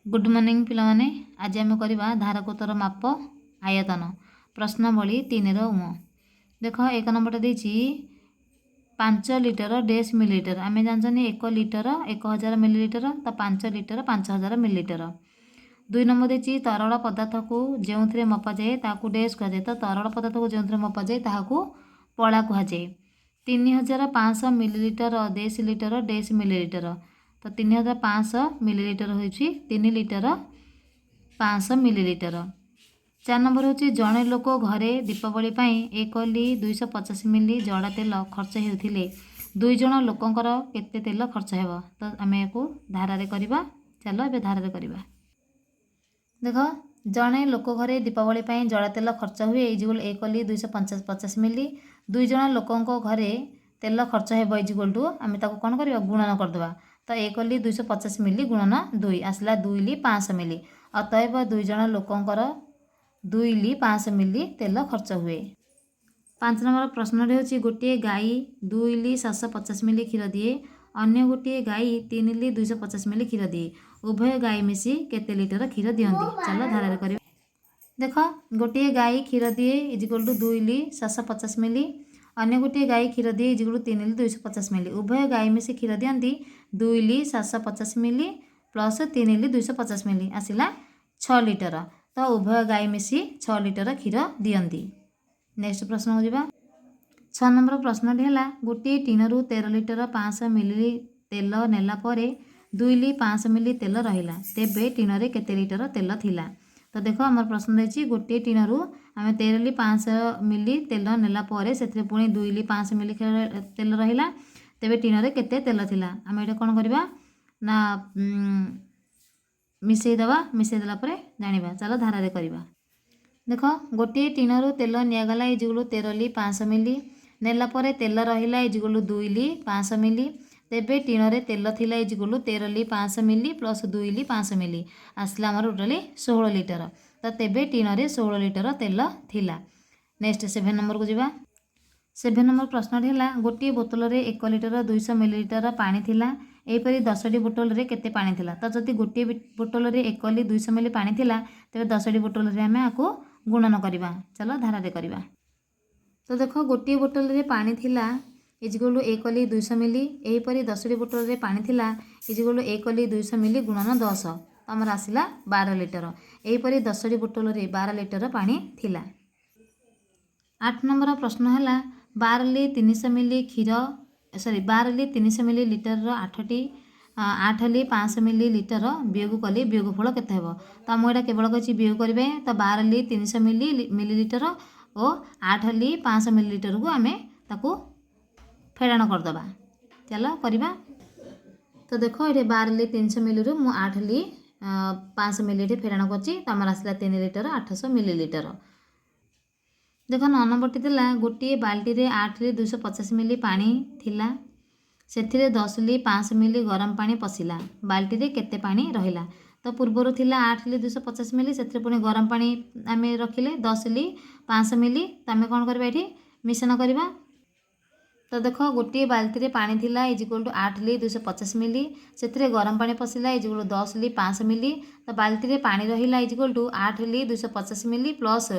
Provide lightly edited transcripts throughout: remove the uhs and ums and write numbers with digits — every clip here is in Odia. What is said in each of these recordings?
ଗୁଡ଼୍ ମର୍ଣ୍ଣିଂ ପିଲାମାନେ। ଆଜି ଆମେ କରିବା ଧାରକୋତ୍ତର ମାପ ଆୟତନ, ପ୍ରଶ୍ନାବଳୀ 3ର ଉଁ। ଦେଖ, 1 ନମ୍ବରଟା ଦେଇଛି 5 ଲିଟର ଡେସ୍ ମିଲିଲିଟର। ଆମେ ଜାଣିଛନ୍ତି 1 ଲିଟର 1000 ମିଲିଲିଟର। ତ 5 ଲିଟର 5000 ମିଲିଲିଟର। 2 ନମ୍ବର ଦେଇଛି, ତରଳ ପଦାର୍ଥକୁ ଯେଉଁଥିରେ ମପାଯାଏ ତାହାକୁ ଡେସ୍ କୁହାଯାଏ। ତ ତରଳ ପଦାର୍ଥକୁ ଯେଉଁଥିରେ ମପାଯାଏ ତାହାକୁ ପଳା କୁହାଯାଏ। 3500 ମିଲିଲିଟର ଡେସ୍ ଲିଟର ଡେସ୍ ମିଲିଲିଟର। ତ 3500 ମିଲିଲିଟର ହେଉଛି 3 ଲିଟର 500 ମିଲିଲିଟର। 4 ନମ୍ବର ହେଉଛି, ଜଣେ ଲୋକ ଘରେ ଦୀପାବଳି ପାଇଁ 1 ଲି 250 ମିଲି ଜଡ଼ା ତେଲ ଖର୍ଚ୍ଚ ହେଉଥିଲେ ଦୁଇ ଜଣ ଲୋକଙ୍କର କେତେ ତେଲ ଖର୍ଚ୍ଚ ହେବ? ତ ଆମେ ୟାକୁ ଧାରାରେ କରିବା। ଚାଲ, ଏବେ ଧାରାରେ କରିବା। ଦେଖ, ଜଣେ ଲୋକ ଘରେ ଦୀପାବଳି ପାଇଁ ଜଡ଼ା ତେଲ ଖର୍ଚ୍ଚ ହୁଏ ଇଜିକୁଲ 1 ଲି 250 ମିଲି। ଦୁଇ ଜଣ ଲୋକଙ୍କ ଘରେ ତେଲ ଖର୍ଚ୍ଚ ହେବ ଇଜିକୁଲ ଟୁ, ଆମେ ତାକୁ କ'ଣ କରିବା? ଗୁଣନ କରିଦେବା। ତ 1 ଲି 250 ମିଲି ଗୁଣନ 2 ଆସିଲା 2 ଲି 500 ମିଲି। ଅତଏବ ଦୁଇ ଜଣ ଲୋକଙ୍କର 2 ଲି 500 ମିଲି ତେଲ ଖର୍ଚ୍ଚ ହୁଏ। 5 ନମ୍ବର ପ୍ରଶ୍ନଟି ହେଉଛି, ଗୋଟିଏ ଗାଈ 2 ଲି 750 ମିଲି କ୍ଷୀର ଦିଏ, ଅନ୍ୟ ଗୋଟିଏ ଗାଈ 3 ଲି 250 ମିଲି କ୍ଷୀର ଦିଏ। ଉଭୟ ଗାଈ ମିଶି କେତେ ଲିଟର କ୍ଷୀର ଦିଅନ୍ତି? ଚାଲ, ଧାରାରେ କରିବା। ଦେଖ, ଗୋଟିଏ ଗାଈ କ୍ଷୀର ଦିଏ ଇଜିକୁଲ ଟୁ 2 ଲି 750 ମିଲି, ଅନ୍ୟ ଗୋଟିଏ ଗାଈ କ୍ଷୀର ଦିଏ ଇଜିକୁଲ 3 ଲି 250 ମିଲି। ଉଭୟ ଗାଈ ମିଶି କ୍ଷୀର ଦିଅନ୍ତି 2 ଲି 750 ମିଲି ପ୍ଲସ୍ 3 ଲି 250 ମିଲି, ଆସିଲା 6 ଲିଟର। ତ ଉଭୟ ଗାଈ ମିଶି 6 ଲିଟର କ୍ଷୀର ଦିଅନ୍ତି। ନେକ୍ସଟ ପ୍ରଶ୍ନକୁ ଯିବା। 6 ନମ୍ବର ପ୍ରଶ୍ନଟି ହେଲା, ଗୋଟିଏ ଟିଣରୁ 13 ଲିଟର 500 ମିଲି ତେଲ ନେଲା ପରେ 2 ଲି 500 ମିଲି ତେଲ ରହିଲା। ତେବେ ଟିଣରେ କେତେ ଲିଟର ତେଲ ଥିଲା? ତ ଦେଖ, ଆମର ପ୍ରଶ୍ନ ଦେଇଛି, ଗୋଟିଏ ଟିଣରୁ ଆମେ 13 ଲି 500 ମିଲି ତେଲ ନେଲା ପରେ ସେଥିରେ ପୁଣି 2 ଲି 500 ମିଲି ତେଲ ରହିଲା। ତେବେ ଟିଣରେ କେତେ ତେଲ ଥିଲା? ଆମେ ଏଇଟା କ'ଣ କରିବା ନା ମିଶାଇ ଦେବା। ମିଶାଇ ଦେଲା ପରେ ଜାଣିବା। ଚାଲ, ଧାରାରେ କରିବା। ଦେଖ, ଗୋଟିଏ ଟିଣରୁ ତେଲ ନିଆଗଲା ଇଜିଗୁଲୁ 13 ଲି 500 ମିଲି। ନେଲା ପରେ ତେଲ ରହିଲା ଇଜିଗୁଲୁ 2 ଲି 500 ମିଲି। ତେବେ ଟିଣରେ ତେଲ ଥିଲା ଇଜିଗୁଲୁ 13 ଲି 500 ମିଲି ପ୍ଲସ୍ 2 ଲି 500 ମିଲି, ଆସିଲା ଆମର ଟୋଟାଲି 16 ଲିଟର। ତ ତେବେ ଟିଣରେ 16 ଲିଟର ତେଲ ଥିଲା। ନେକ୍ସଟ 7 ନମ୍ବରକୁ ଯିବା। 7 ନମ୍ବର ପ୍ରଶ୍ନଟି ହେଲା, ଗୋଟିଏ ବୋତଲରେ 1 ଲିଟର 200 ମିଲିଲିଟର ପାଣି ଥିଲା। ଏହିପରି 10ଟି ବୋତଲରେ କେତେ ପାଣି ଥିଲା? ତ ଯଦି ଗୋଟିଏ ବୋତଲରେ 1 ଲି 200 ମିଲି ପାଣି ଥିଲା, ତେବେ 10ଟି ବୋତଲରେ ଆମେ ଆକୁ ଗୁଣନ କରିବା। ଚାଲ, ଧାରାରେ କରିବା। ତ ଦେଖ, ଗୋଟିଏ ବୋତଲରେ ପାଣି ଥିଲା ଇଜିକୁଲ 1 ଲି 200 ମିଲି। ଏହିପରି 10ଟି ବୋତଲରେ ପାଣି ଥିଲା ଇଜିକୁଲ 1 ଲି 200 ମିଲି ଗୁଣନ 10, ତ ଆମର ଆସିଲା 12 ଲିଟର। ଏହିପରି 10ଟି ବୋତଲରେ 12 ଲିଟର ପାଣି ଥିଲା। 8 ନମ୍ବର ପ୍ରଶ୍ନ ହେଲା, 12 ଲି 300 ମିଲି କ୍ଷୀର, ସରି, 12 ଲି 300 ମିଲି ଲିଟରର 8ଟି 8 ଲି 500 ମିଲି ଲିଟର ବିୟୋଗ କଲେ ବିୟୋଗ ଫଳ କେତେ ହେବ? ତ ମୁଁ ଏଇଟା କେବଳ କହିଛି ବିୟୋଗ କରିବେ। ତ 12 ଲି 300 ମିଲିଲିଟର ଓ 8 ଲି 500 ମିଲିଲିଟରକୁ ଆମେ ତାକୁ ଫେଡ଼ାଣ କରିଦେବା। ଚାଲ କରିବା। ତ ଦେଖ, ଏଠି 12 ଲି 300 ମିଲିରୁ ମୁଁ 8 ଲି 500 ମିଲି ଏଠି ଫେଡ଼ାଣ କରିଛି। ତ ଆମର ଆସିଲା 3 ଲିଟର 800 ମିଲିଲିଟର। ଦେଖ, 9 ନମ୍ବରଟି ଥିଲା, ଗୋଟିଏ ବାଲ୍ଟିରେ 8 ଲି 250 ମିଲି ପାଣି ଥିଲା। ସେଥିରେ 10 ଲି 500 ମିଲି ଗରମ ପାଣି ପଶିଲା। ବାଲ୍ଟିରେ କେତେ ପାଣି ରହିଲା? ତ ପୂର୍ବରୁ ଥିଲା 8 ଲି 250 ମିଲି, ସେଥିରେ ପୁଣି ଗରମ ପାଣି ଆମେ ରଖିଲେ 10 ଲି 500 ମିଲି। ତ ଆମେ କ'ଣ କରିବା? ଏଠି ମିଶ୍ରଣ କରିବା। ତ ଦେଖ, ଗୋଟିଏ ବାଲ୍ଟିରେ ପାଣି ଥିଲା ଇଜିକୁଲ ଟୁ 8 ଲି 250 ମିଲି। ସେଥିରେ ଗରମ ପାଣି ପଶିଲା ଇଜିକୁଲ 10 ଲି 500 ମିଲି। ତ ବାଲ୍ଟିରେ ପାଣି ରହିଲା ଇଜିକୁଲ ଟୁ 8 ଲି 250 ମିଲି ପ୍ଲସ୍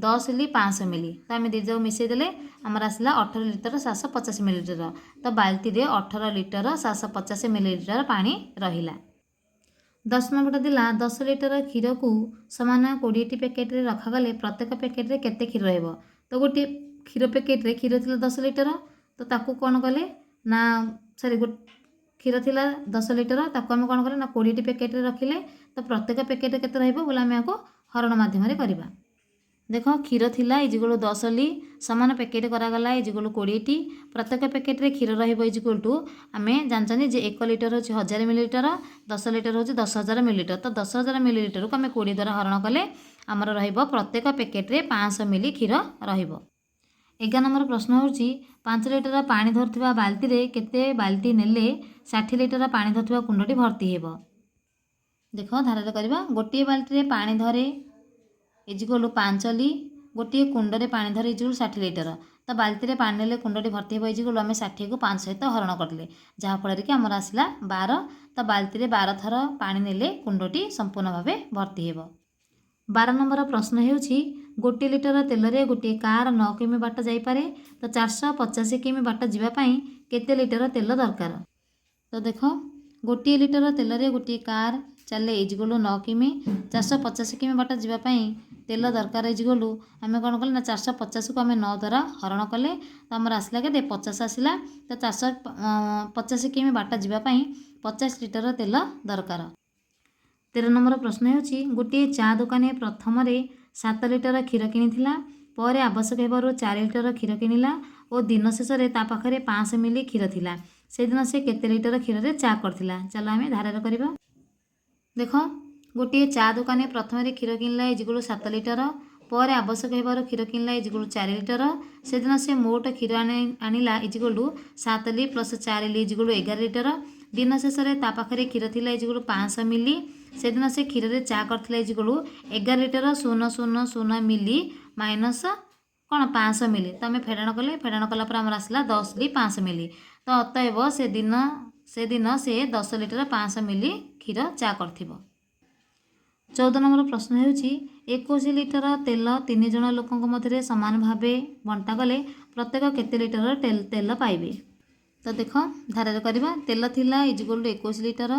10 ଲି 500 ମିଲି। ତ ଆମେ ଦୁଇ ଯାକ ମିଶାଇ ଦେଲେ ଆମର ଆସିଲା 18 ଲିଟର 750 ମିଲିଲିଟର। ତ ବାଲ୍ଟିରେ 18 ଲିଟର 750 ମିଲିଲିଟର ପାଣି ରହିଲା। 10 ନମ୍ବରଟା ଥିଲା, 10 ଲିଟର କ୍ଷୀରକୁ ସମାନ 20ଟି ପ୍ୟାକେଟରେ ରଖାଗଲେ ପ୍ରତ୍ୟେକ ପ୍ୟାକେଟରେ କେତେ କ୍ଷୀର ରହିବ? ତ ଗୋଟିଏ କ୍ଷୀର ପ୍ୟାକେଟରେ କ୍ଷୀର ଥିଲା 10 ଲିଟର। ତ ତାକୁ କ'ଣ କଲେ ନା, ସରି, କ୍ଷୀର ଥିଲା 10 ଲିଟର, ତାକୁ ଆମେ କ'ଣ କଲେ ନା 20ଟି ପ୍ୟାକେଟରେ ରଖିଲେ। ତ ପ୍ରତ୍ୟେକ ପ୍ୟାକେଟରେ କେତେ ରହିବ ବୋଲେ ଆମେ ଏହାକୁ ହରଣ ମାଧ୍ୟମରେ କରିବା। ଦେଖ, କ୍ଷୀର ଥିଲା ଇଜିକୁଲ 10 ଲି, ସମାନ ପ୍ୟାକେଟ୍ କରାଗଲା ଇଜିକୁଲ 20ଟି। ପ୍ରତ୍ୟେକ ପ୍ୟାକେଟରେ କ୍ଷୀର ରହିବ ଇଜିକୁଲ ଟୁ, ଆମେ ଜାଣିଛନ୍ତି ଯେ 1 ଲିଟର ହେଉଛି 1000 ମିଲିଲିଟର, 10 ଲିଟର ହେଉଛି 10,000 ମିଲିଲିଟର। ତ 10,000 ମିଲିଲିଟରକୁ ଆମେ 20 ଦ୍ୱାରା ହରଣ କଲେ ଆମର ରହିବ ପ୍ରତ୍ୟେକ ପ୍ୟାକେଟରେ 500 ମିଲି କ୍ଷୀର ରହିବ। 11 ନମ୍ବର ପ୍ରଶ୍ନ ହେଉଛି, 5 ଲିଟର ପାଣି ଧରୁଥିବା ବାଲ୍ଟିରେ କେତେ ବାଲ୍ଟି ନେଲେ 60 ଲିଟର ପାଣି ଧରୁଥିବା କୁଣ୍ଡଟି ଭର୍ତ୍ତି ହେବ? ଦେଖ, ଧାରାରେ କରିବା। ଗୋଟିଏ ବାଲ୍ଟିରେ ପାଣି ଧରେ ଇଜିକୁଲ 5 ଲି, ଗୋଟିଏ କୁଣ୍ଡରେ ପାଣି ଧରେ ଇଜିକୁଲ 60 ଲିଟର। ତ ବାଲ୍ଟିରେ ପାଣି ନେଲେ କୁଣ୍ଡଟି ଭର୍ତ୍ତି ହେବ ଇଜିଗୋଲ ଆମେ 60କୁ 5 ସହିତ ହରଣ କରିଲେ, ଯାହାଫଳରେ କି ଆମର ଆସିଲା 12। ତ ବାଲ୍ଟିରେ 12 ଥର ପାଣି ନେଲେ କୁଣ୍ଡଟି ସମ୍ପୂର୍ଣ୍ଣ ଭାବେ ଭର୍ତ୍ତି ହେବ। 12 ନମ୍ବର ପ୍ରଶ୍ନ ହେଉଛି, 1 ଲିଟର ତେଲରେ ଗୋଟିଏ କାର୍ 9 କିମି ବାଟ ଯାଇପାରେ, ତ 485 କିମି ବାଟ ଯିବା ପାଇଁ କେତେ ଲିଟର ତେଲ ଦରକାର? ତ ଦେଖ, 1 ଲିଟର ତେଲରେ ଗୋଟିଏ କାର୍ ଚାଲେ ଇଜିଗୋଲୁ 9 କିମି, 485 କିମି ବାଟ ଯିବା ପାଇଁ ତେଲ ଦରକାର ଇଜିଗୋଲୁ ଆମେ କ'ଣ କଲେ ନା 450କୁ ଆମେ 9 ଦ୍ୱାରା ହରଣ କଲେ, ତ ଆମର ଆସିଲା କେତେ? 50 ଆସିଲା। ତ 485 କିମି ବାଟ ଯିବା ପାଇଁ 50 ଲିଟର ତେଲ ଦରକାର। 13 ନମ୍ବର ପ୍ରଶ୍ନ ହେଉଛି, ଗୋଟିଏ ଚା ଦୋକାନୀ ପ୍ରଥମରେ 7 ଲିଟର କ୍ଷୀର କିଣିଥିଲା, ପରେ ଆବଶ୍ୟକ ହେବାରୁ 4 ଲିଟର କ୍ଷୀର କିଣିଲା ଓ ଦିନ ଶେଷରେ ତା ପାଖରେ 500 ମିଲି କ୍ଷୀର ଥିଲା। ସେଦିନ ସେ କେତେ ଲିଟର କ୍ଷୀରରେ ଚା କରିଥିଲା? ଚାଲ ଆମେ ଧାରାରେ କରିବା। ଦେଖ, ଗୋଟିଏ ଚା ଦୋକାନୀ ପ୍ରଥମରେ କ୍ଷୀର କିଣିଲା ଇଜିଗୁଳୁ 7 ଲିଟର, ପରେ ଆବଶ୍ୟକ ହେବାରୁ କ୍ଷୀର କିଣିଲା ଇଜିଗୁଳୁ 4 ଲିଟର। ସେଦିନ ସେ ମୋଟ କ୍ଷୀର ଆଣିଲା ଇଜିଗୁଳୁ 7 ଲି ପ୍ଲସ୍ 4 ଲି ଇଜିଗୁଳୁ 11 ଲିଟର। ଦିନ ଶେଷରେ ତା ପାଖରେ କ୍ଷୀର ଥିଲା ଇଜିଗୁଳୁ 500 ମିଲି। ସେଦିନ ସେ କ୍ଷୀରରେ ଚା କରିଥିଲା ଇଜିଗୁଳୁ 11 ଲିଟର 0 0 0 ମିଲି ମାଇନସ୍ କ'ଣ 500 ମିଲି। ତ ଆମେ ଫେଡ଼ାଣ କଲେ, ଫେଡ଼ାଣ କଲା ପରେ ଆମର ଆସିଲା 10 ଲି 500 ମିଲି। ତ ଅତଏବ ସେଦିନ ସେ 10 ଲିଟର 500 ମିଲି କ୍ଷୀର ଚା କରିଥିବ। 14 ନମ୍ବର ପ୍ରଶ୍ନ ହେଉଛି, 21 ଲିଟର ତେଲ 3 ଜଣ ଲୋକଙ୍କ ମଧ୍ୟରେ ସମାନ ଭାବେ ବଣ୍ଟା ଗଲେ ପ୍ରତ୍ୟେକ କେତେ ଲିଟର ତେଲ ପାଇବେ? ତ ଦେଖ, ଧାରାରେ କରିବା। ତେଲ ଥିଲା ଇଜିଗୋଲ୍ଡ 21 ଲିଟର,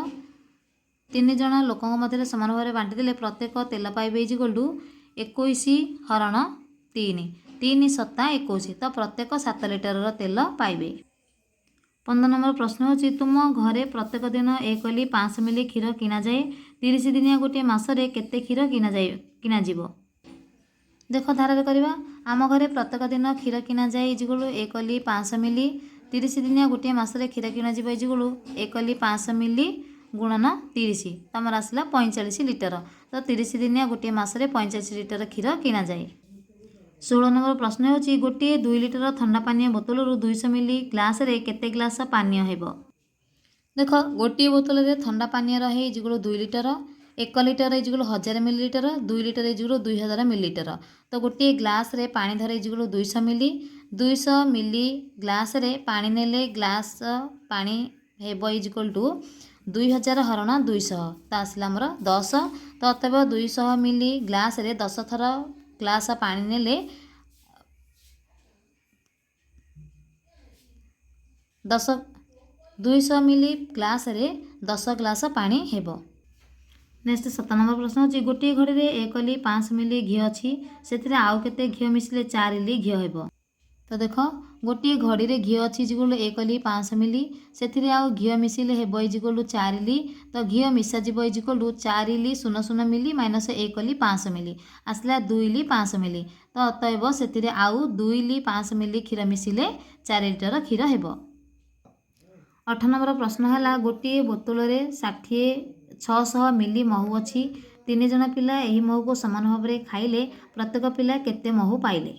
3 ଜଣ ଲୋକଙ୍କ ମଧ୍ୟରେ ସମାନ ଭାବରେ ବାଣ୍ଟି ଦେଲେ ପ୍ରତ୍ୟେକ ତେଲ ପାଇବେ ଇଜିଗୋଲ୍ଡ 21 ହରଣ 3, 3 7 21। ତ ପ୍ରତ୍ୟେକ 7 ଲିଟରର ତେଲ ପାଇବେ। 15 ନମ୍ବର ପ୍ରଶ୍ନ ହେଉଛି, ତୁମ ଘରେ ପ୍ରତ୍ୟେକ ଦିନ 1 ଲି 500 ମିଲି କ୍ଷୀର କିଣାଯାଏ, 30 ଦିନିଆ ଗୋଟିଏ ମାସରେ କେତେ କ୍ଷୀର କିଣାଯିବ? ଦେଖ, ଧାରାରେ କରିବା। ଆମ ଘରେ ପ୍ରତ୍ୟେକ ଦିନ କ୍ଷୀର କିଣାଯାଏ ଇଜିଗୋଳୁ 1 ଲି 500 ମିଲି, 30 ଦିନିଆ ଗୋଟିଏ ମାସରେ କ୍ଷୀର କିଣାଯିବ ଇଜିଗୋଳୁ 1 ଲି 500 ମିଲି ଗୁଣନ 30, ତ ଆମର ଆସିଲା 45 ଲିଟର। ତ 30 ଦିନିଆ ଗୋଟିଏ ମାସରେ 45 ଲିଟର କ୍ଷୀର କିଣାଯାଏ। 16 ନମ୍ବର ପ୍ରଶ୍ନ ହେଉଛି, ଗୋଟିଏ 2 ଲିଟର ଥଣ୍ଡା ପାନୀୟ ବୋତଲରୁ 200 ମିଲି ଗ୍ଲାସରେ କେତେ ଗ୍ଲାସ ପାନୀୟ ହେବ? ଦେଖ, ଗୋଟିଏ ବୋତଲରେ ଥଣ୍ଡା ପାନୀୟ ରହେ is equal 2 litre, 1 litre is equal 1000 millilitre, 2 litre is equal 2000 millilitre. ତ ଗୋଟିଏ ଗ୍ଲାସରେ ପାଣି ଧରେ ଇଜିଗୋଳୁ 200 ମିଲି, 200 ମିଲି ଗ୍ଲାସରେ ପାଣି ନେଲେ ଗ୍ଲାସ ପାଣି ହେବ ଇଜିଗୋଳ ଟୁ 2000 ହରଣ 200, ତ ଆସିଲା ଆମର 10। ତ ଅତଏବ 200 ମିଲି ଗ୍ଲାସରେ 10 ଥର ଗ୍ଲାସ ପାଣି ନେଲେ 10, 200 ମିଲି ଗ୍ଲାସରେ 10 ଗ୍ଲାସ ପାଣି ହେବ। ନେକ୍ସଟ 7 ନମ୍ବର ପ୍ରଶ୍ନ ହେଉଛି, ଗୋଟିଏ ଘଡ଼ିରେ 1 ଲି 500 ମିଲି ଘିଅ ଅଛି, ସେଥିରେ ଆଉ କେତେ ଘିଅ ମିଶିଲେ 4 ଲି ଘିଅ ହେବ? ତ ଦେଖ, ଗୋଟିଏ ଘଡ଼ିରେ ଘିଅ ଅଛି ଇଜିଗୋଳ 1 ଲି 500 ମିଲି, ସେଥିରେ ଆଉ ଘିଅ ମିଶିଲେ ହେବ ଇଜିଗୋଳ 4 ଲି। ତ ଘିଅ ମିଶାଯିବ ଇଜିଗୋଳ 4 ଲି 0 0 ମିଲି ମାଇନସ୍ 1 ଲି 500 ମିଲି, ଆସିଲା 2 ଲି 500 ମିଲି। ତ ଅତଏବ ସେଥିରେ ଆଉ 2 ଲି 500 ମିଲି କ୍ଷୀର ମିଶିଲେ 4 ଲିଟର କ୍ଷୀର ହେବ। 8 ନମ୍ବର ପ୍ରଶ୍ନ ହେଲା, ଗୋଟିଏ ବୋତଲରେ 600 ମିଲି ମହୁ ଅଛି, 3 ଜଣ ପିଲା ଏହି ମହୁକୁ ସମାନ ଭାବରେ ଖାଇଲେ ପ୍ରତ୍ୟେକ ପିଲା କେତେ ମହୁ ପାଇଲେ?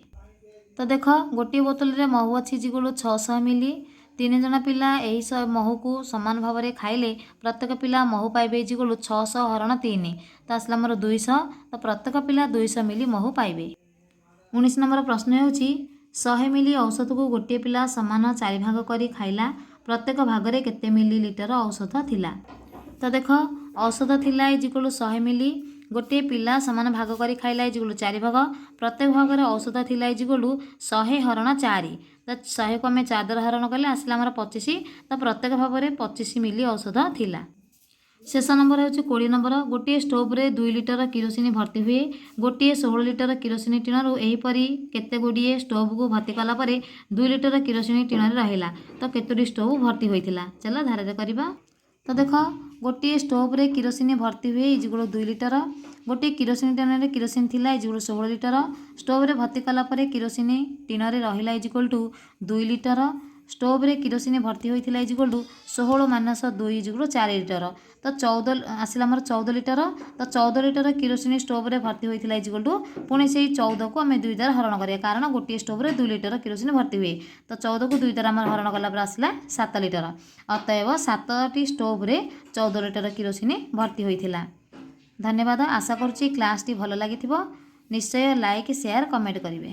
ତ ଦେଖ, ଗୋଟିଏ ବୋତଲରେ ମହୁ ଅଛି ଇଜିଗୋଳ 600 ମିଲି, 3 ଜଣ ପିଲା ଏହି ମହୁକୁ ସମାନ ଭାବରେ ଖାଇଲେ ପ୍ରତ୍ୟେକ ପିଲା ମହୁ ପାଇବେ ଇଜିଗୋଳ 600 ହରଣ 3, ତ ଆସିଲା ଆମର 200। ତ ପ୍ରତ୍ୟେକ ପିଲା 200 ମିଲି ମହୁ ପାଇବେ। 19 ନମ୍ବର ପ୍ରଶ୍ନ ହେଉଛି, 100 ମିଲି ଔଷଧକୁ ଗୋଟିଏ ପିଲା ସମାନ 4 ଭାଗ କରି ଖାଇଲା, ପ୍ରତ୍ୟେକ ଭାଗରେ କେତେ ମିଲି ଲିଟର ଔଷଧ ଥିଲା? ତ ଦେଖ, ଔଷଧ ଥିଲା ଇଜିଗୋଳ 100 ମିଲି, ଗୋଟିଏ ପିଲା ସମାନ ଭାଗ କରି ଖାଇଲା ଇଜିଗୋଳ 4 ଭାଗ, ପ୍ରତ୍ୟେକ ଭାଗରେ ଔଷଧ ଥିଲା ଇଜିଗୋଳ 100 ହରଣ 4। ତ 100କୁ ଆମେ 4 ଦ୍ୱାରା ହରଣ କଲେ ଆସିଲା ଆମର 25। ତ ପ୍ରତ୍ୟେକ ଭାଗରେ 25 ମିଲି ଔଷଧ ଥିଲା। ଶେଷ ନମ୍ବର ହେଉଛି 20 ନମ୍ବର। ଗୋଟିଏ ଷ୍ଟୋଭରେ 2 ଲିଟର କିରୋସିନି ଭର୍ତ୍ତି ହୁଏ, ଗୋଟିଏ 16 ଲିଟର କିରୋସିନି ଟିଣରୁ ଏହିପରି କେତେ ଗୁଡ଼ିଏ ଷ୍ଟୋଭକୁ ଭର୍ତ୍ତି କଲା ପରେ 2 ଲିଟର କିରୋସିନି ଟିଣରେ ରହିଲା, ତ କେତୋଟି ଷ୍ଟୋଭ ଭର୍ତ୍ତି ହୋଇଥିଲା? ଚାଲ ଧାରାରେ କରିବା। ତ ଦେଖ, ଗୋଟିଏ ଷ୍ଟୋଭରେ କିରୋସିନି ଭର୍ତ୍ତି ହୁଏ ଇଜିଗୋଳ 2 ଲିଟର, ଗୋଟିଏ କିରୋସିନି ଟିଣରେ କିରୋସିନି ଥିଲା ଇଜିଗୋଳ 16 ଲିଟର, ଷ୍ଟୋଭରେ ଭର୍ତ୍ତି କଲା ପରେ କିରୋସିନି ଟିଣରେ ରହିଲା ଇଜିଗୋଳ ଟୁ 2 ଲିଟର, ଷ୍ଟୋଭରେ କିରୋସିନି ଭର୍ତ୍ତି ହୋଇଥିଲା ଇଜିଗୋଳ ଟୁ 16 ମାଇନସ୍ 2 ଇଜିଗୋଳ 4 ଲିଟର, ତ 14 ଆସିଲା ଆମର 14 ଲିଟର। ତ 14 ଲିଟର କିରୋସିନି ଷ୍ଟୋଭରେ ଭର୍ତ୍ତି ହୋଇଥିଲା ଇଜିଗୋଳ ଟୁ, ପୁଣି ସେଇ 14କୁ ଆମେ 2 ଦ୍ୱାରା ହରଣ କରିବା, କାରଣ ଗୋଟିଏ ଷ୍ଟୋଭରେ 2 ଲିଟର କିରୋସିନି ଭର୍ତ୍ତି ହୁଏ। ତ 14କୁ 2 ଦ୍ୱାରା ଆମର ହରଣ କଲା ପରେ ଆସିଲା 7 ଲିଟର। ଅତଏବ 7ଟି ଷ୍ଟୋଭରେ 14 ଲିଟର କିରୋସିନି ଭର୍ତ୍ତି ହୋଇଥିଲା। ଧନ୍ୟବାଦ। ଆଶା କରୁଛି କ୍ଲାସ୍ଟି ଭଲ ଲାଗିଥିବ। ନିଶ୍ଚୟ ଲାଇକ୍, ସେୟାର, କମେଣ୍ଟ କରିବେ।